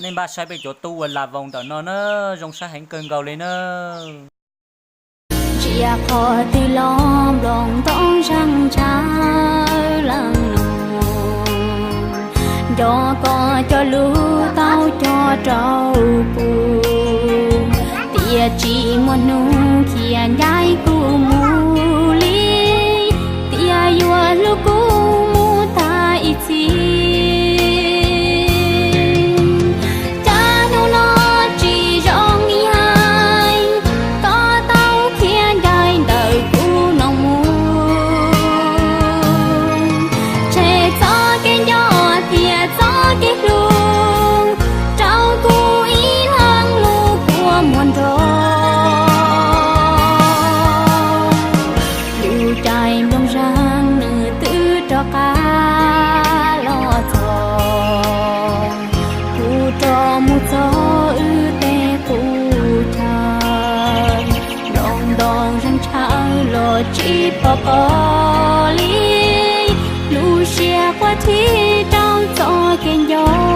Nej npaj saib peb cov tub ua la voos ntawm no na, zoo saib heev kawg nkaus li na. Ntsia qhov twg los nploos ntoo zaj ntshav leej lug, nco koj cov lus tau cog rau kuv, tias tsis muaj hnub khiav ncaim kuv mus li, tias yuav hlub kuv mus tag ib txhis. Cas hnub no tsis zoo ib yam, koj tau khiav ncaim ntawm kuv no mus, tshem txoj kev nco thiab txoj kev hlub, rau kuv ib leeg lub kua muag nrog. Lub caij nplooj zeeg nws twb rov qab los txog, kuv rov mus txog wb tej qub chaw, nploos ntoo zaj ntshav los tsis pom koj li, lub siab quaj thib rau txoj kev nco.